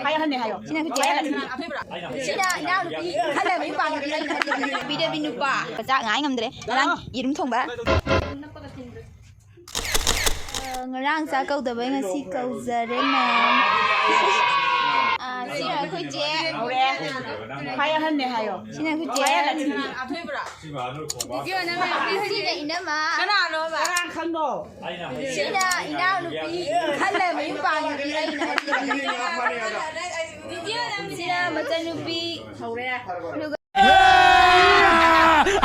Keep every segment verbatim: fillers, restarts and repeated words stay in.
ꯍꯥꯏ ꯑꯍꯟꯅꯦ ꯍꯥꯏꯌꯣ꯫ ꯁꯤꯅ ꯑꯩꯈꯣꯏ ꯆꯦ ꯑꯍꯟ꯫ ꯁꯤꯅ ꯏꯅꯥꯎꯅꯨꯄꯤ ꯈꯜꯂꯕ ꯌꯨꯝ ꯄꯥꯟꯕꯤ꯫ ꯍꯥꯏꯕꯤꯗꯕꯤ ꯅꯨꯄꯥ꯫ ꯆꯥꯛ ꯉꯥꯏ ꯉꯝꯗ꯭ꯔꯦ꯫ ꯉꯔꯥꯡ ꯌꯦꯔꯨꯝ ꯊꯣꯡꯕ꯫ ꯑ, ꯉꯔꯥꯡ ꯆꯥꯛ ꯀꯧꯗꯕꯩ ꯉꯁꯤ ꯀꯧꯖꯔꯦ, ꯃꯌꯥꯝ꯫ ꯑ, ꯁꯤꯅ ꯑꯩꯈꯣꯏ ꯆꯦ꯫ ꯍꯧꯔꯦ꯫ ꯈ꯭ꯋꯥꯏ ꯑꯍꯟꯅꯦ ꯍꯥꯏꯌꯣ꯫ ꯁꯤꯅ ꯑꯩꯈꯣꯏ ꯆꯦ꯫ ꯈ꯭ꯋꯥꯏ ꯑꯍꯟꯅꯦ꯫ ꯁꯤꯅ ꯏꯅꯝꯃ꯫ ꯀꯅꯥꯅꯣꯕ? ꯀꯅꯥ ꯈꯪꯅꯣ? ꯁꯤꯅ ꯏꯅꯥꯎꯅꯨꯄꯤ꯫ ꯈꯜꯂꯦ ꯃꯌꯨꯝ ꯄꯥꯟꯕꯤ ꯑꯩꯅ꯫ ꯁꯤꯅ ꯃꯆꯟꯅꯨꯄꯤ꯫ ꯍꯧꯔꯦ꯫ ꯑꯗꯨꯒ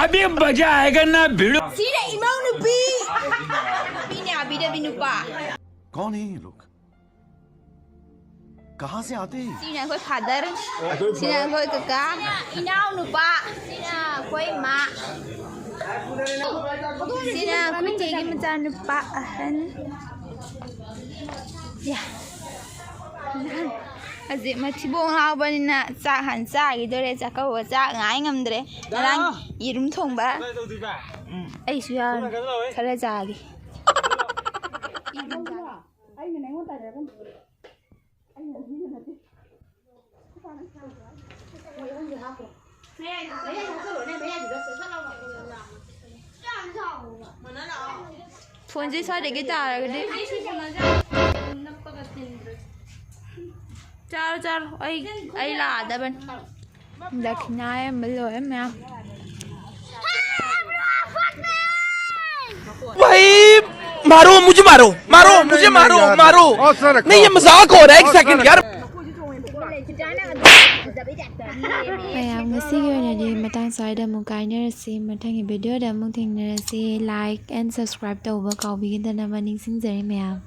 ꯑꯕꯤ ꯃꯖꯥ ꯑꯥꯌꯦꯒꯥ ꯅꯥ ꯚꯤꯗꯤꯑꯣ꯫ ꯁꯤꯅ ꯏꯃꯧ ꯅꯨꯄꯤ꯫ ꯅꯨꯄꯤꯅꯦ, ꯑꯕꯤꯗꯕꯤ ꯅꯨꯄꯥ꯫ कौन है ये लोग? कहाँ से आते हैं? ꯁꯤꯅ ꯑꯩꯈꯣꯏ ꯐꯥꯗꯔ꯫ ꯁꯤꯅ ꯑꯩꯈꯣꯏ ꯀꯀꯥ꯫ ꯏꯅꯥꯎ ꯅꯨꯄꯥ꯫ ꯁꯤꯅ ꯑꯩꯈꯣꯏ ꯃꯥ꯫ ꯁꯤꯅ ꯑꯩꯈꯣꯏ ꯆꯦꯒꯤ ꯃꯆꯥ ꯅꯨꯄꯥ ꯑꯍꯟ꯫ ꯌꯥ꯫ ꯍꯧꯖꯤꯛ ꯃꯊꯤꯕꯣꯡ ꯍꯥꯎꯕꯅꯤꯅ ꯆꯥꯛ ꯍꯥꯟꯅ ꯆꯥꯈꯤꯗꯣꯔꯦ꯫ ꯆꯥꯛꯀꯧꯕ ꯆꯥꯛ ꯉꯥꯏ ꯉꯝꯗ꯭ꯔꯦ꯫ ꯉꯔꯥꯡ ꯌꯦꯔꯨꯝ ꯊꯣꯡꯕ꯫ ꯎꯝ, ꯑꯩꯁꯨ ꯌꯥꯎꯔꯅꯤ꯫ ꯈꯔ ꯆꯥꯒꯦ꯫ ꯐꯣꯟꯁꯦ ꯁ꯭ꯋꯥꯏꯗꯒꯤ ꯇꯥꯔꯒꯗꯤ꯫ ꯆꯥꯔꯣ, ꯆꯥꯔꯣ, ꯑꯩ, ꯑꯩ ꯂꯥꯛꯑꯗꯕꯅꯤ꯫ ꯗꯈꯤꯅꯥ ꯑꯌꯥꯝꯕ ꯂꯣꯏꯔꯦ ꯃꯌꯥꯝ꯫ भाई, मारो, मुझे मारो, मारो, नहीं, मुझे नहीं मारो, यार। मारो। नहीं, ये मजाक हो रहा है, एक सेकंड यार। ꯃꯌꯥꯝ, ꯉꯁꯤꯒꯤ ꯑꯣꯏꯅꯗꯤ ꯃꯇꯥꯡ ꯁ꯭ꯋꯥꯏꯗ ꯑꯃꯨꯛ ꯀꯥꯏꯅꯔꯁꯤ꯫ ꯃꯊꯪꯒꯤ ꯚꯤꯗꯤꯑꯣꯗ ꯑꯃꯨꯛ ꯊꯦꯡꯅꯔꯁꯤ꯫ Like and subscribe ꯇꯧꯕ ꯀꯥꯎꯕꯤꯒꯗꯅꯕ ꯅꯤꯡꯁꯤꯡꯖꯔꯤ ꯃꯌꯥꯝ꯫